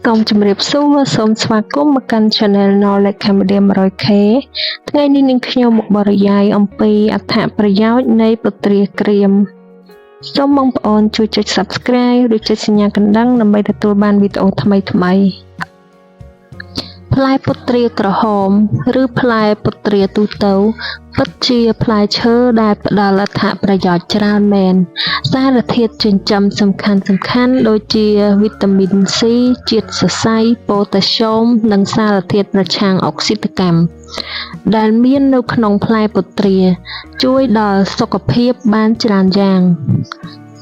សូមជម្រាបសួរសូមស្វាគមន៍មកកាន់ Channel Knowledge Cambodia 100K ថ្ងៃនេះនាងខ្ញុំមកបរិយាយអំពីអត្ថប្រយោជន៍នៃពុទ្រាក្រៀមសូមបងប្អូនជួយចុច Subscribe ឬចុចសញ្ញាកណ្ដឹងដើម្បីទទួលបានវីដេអូថ្មីៗផ្លែពុទ្រាក្រហមឬផ្លែពុទ្រាទូទៅពិតជាផ្លែឈើដែលផ្ដល់អត្ថប្រយោជន៍ច្រើនមែន សារធាតុចិញ្ចឹមសំខាន់ៗដូចជាវីតាមីន C ជាតិសរសៃ ប៉ូតាស្យូម និងសារធាតុប្រឆាំងអុកស៊ីតកម្ម ដែលមាននៅក្នុងផ្លែពុទ្រា ជួយដល់សុខភាពបានច្រើនយ៉ាង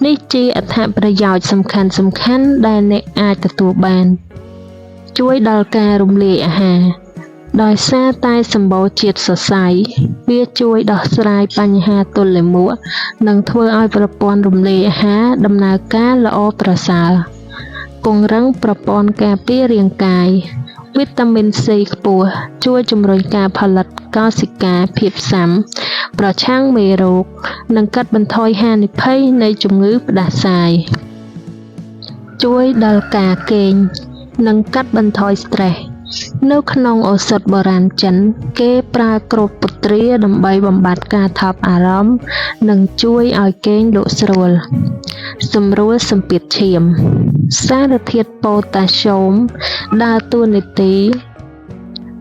នេះជាអត្ថប្រយោជន៍សំខាន់ៗដែលអ្នកអាចទទួលបាន ជួយដល់ការរំលាយអាហារ ដោយសារតែសម្បូរជាតិសរសៃ វាជួយដោះស្រាយបញ្ហាទល់លាមក និងធ្វើឲ្យប្រព័ន្ធរំលាយអាហារដំណើរការល្អប្រសើរ ពង្រឹងប្រព័ន្ធការពាររាងកាយ វីតាមីន C ខ្ពស់ជួយជំរុញការផលិតកោសិកាភាពស៊ាំប្រឆាំងមេរោគ និងកាត់បន្ថយហានិភ័យនៃជំងឺផ្តាសាយ ជួយដល់ការគេង និងកាត់បន្ថយស្ត្រេស នៅក្នុងឱសថបុរាណចិន គេប្រើគ្រាប់ពុទ្រាដើម្បីបំបាត់ការថប់អារម្មណ៍ និងជួយឲ្យគេងលក់ស្រួល សម្រួលសម្ពាធឈាម សារធាតុប៉ូតាស្យូមដើរតួនាទី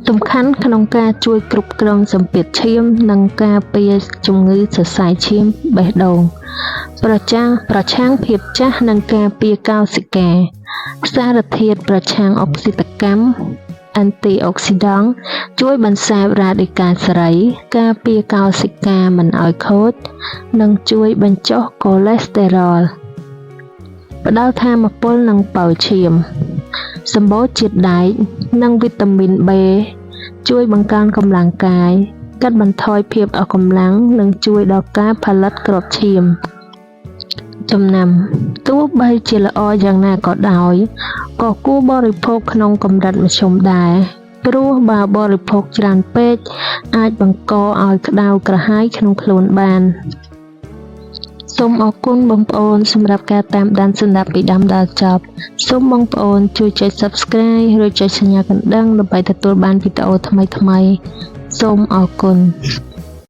សំខាន់ក្នុងការជួយគ្រប់គ្រងសម្ពាធឈាម និងការពារជំងឺសរសៃឈាមបេះដូង ប្រចាំងប្រឆាំងភាពចាស់និងការពារកោសិកា សារធាតុប្រឆាំងអុកស៊ីតកម្ម អង់ទីអុកស៊ីដង់ ជួយបន្សាបរ៉ាឌីកាល់សេរី ការពារកោសិកាមិនឲ្យខូច និងជួយបញ្ចុះកូលេស្តេរ៉ុល ផ្ដល់ថាមពលនិងប៉ូវឈាម សម្បូរជាតិដែក និងវីតាមីន B ជួយបង្កើនកម្លាំងកាយ កាត់បន្ថយភាពអស់កម្លាំង និងជួយដល់ការផលិតគ្រាប់ឈាម ចំណាំទោះបីជាល្អយ៉ាងណាក៏ដោយ ក៏គួរបរិភោគក្នុងកម្រិតមធ្យមដែរ ព្រោះបើបរិភោគច្រើនពេក អាចបង្កឲ្យក្តៅក្រហាយក្នុងខ្លួនបាន សូមអរគុណបងប្អូនសម្រាប់ការតាមដានស្ដាប់ពីដើមដល់ចប់ សូមបងប្អូនជួយចុច Subscribe ឬចុចសញ្ញាកណ្ដឹងដើម្បីទទួលបានវីដេអូថ្មីៗ សូមអរគុណ។